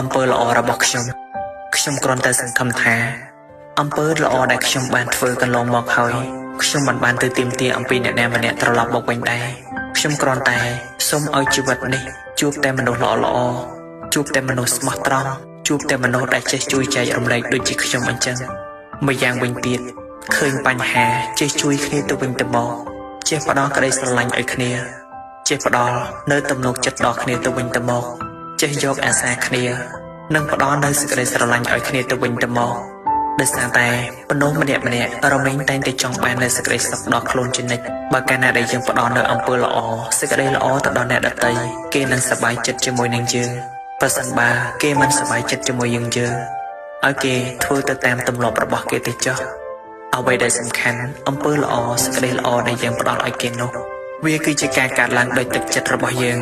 អំពើល្អរបស់ខ្ញុំខ្ញុំគ្រាន់តែសង្ឃឹមថាអំពើល្អដែលខ្ញុំបានធ្វើកន្លងមកហើយខ្ញុំមិនបានទៅទាមទារអំពីអ្នកណាម្នាក់ត្រឡប់មកវិញដែរខ្ញុំគ្រាន់តែសូមឲ្យជីវិតនេះជួបតែមនុស្សល្អៗជួបតែមនុស្សស្មោះត្រង់ជួបតែមនុស្សដែលចេះជួយចែករំលែកដូចជាខ្ញុំអញ្ចឹងម្យ៉ាងវិញទៀតឃើញបញ្ហាចេះជួយគ្នាទៅវិញទៅមកចេះផ្ដល់ក្តីស្រឡាញ់ឲ្យគ្នា ចេះផ្ដល់នៅទំនុកចិត្តដល់គ្នាទៅវិញទៅមកចេះយកអាសាគ្នា និងផ្ដល់នៅសេចក្តីស្រឡាញ់ឲ្យគ្នាទៅវិញទៅមកដោយសារតែមនុស្សម្នាក់ម្នាក់រមែងតែងតែចង់បាននូវសេចក្តីសុខដល់ខ្លួនជានិច្ចបើកាលណាដែលយើងផ្ដល់នៅអំពើល្អសេចក្តីល្អទៅដល់អ្នកដទៃគេនឹងសប្បាយចិត្តជាមួយនឹងយើងប្រសិនបើគេមិនសប្បាយចិត្តជាមួយយើងយើងឲ្យគេធ្វើទៅតាមទម្លាប់របស់គេទៅចុះអ្វីដែលសំខាន់អំពើល្អសេចក្តីល្អដែលយើងផ្ដល់ឲ្យគេនោះ វាគឺជាការកើតឡើងដោយទឹកចិត្តរបស់យើង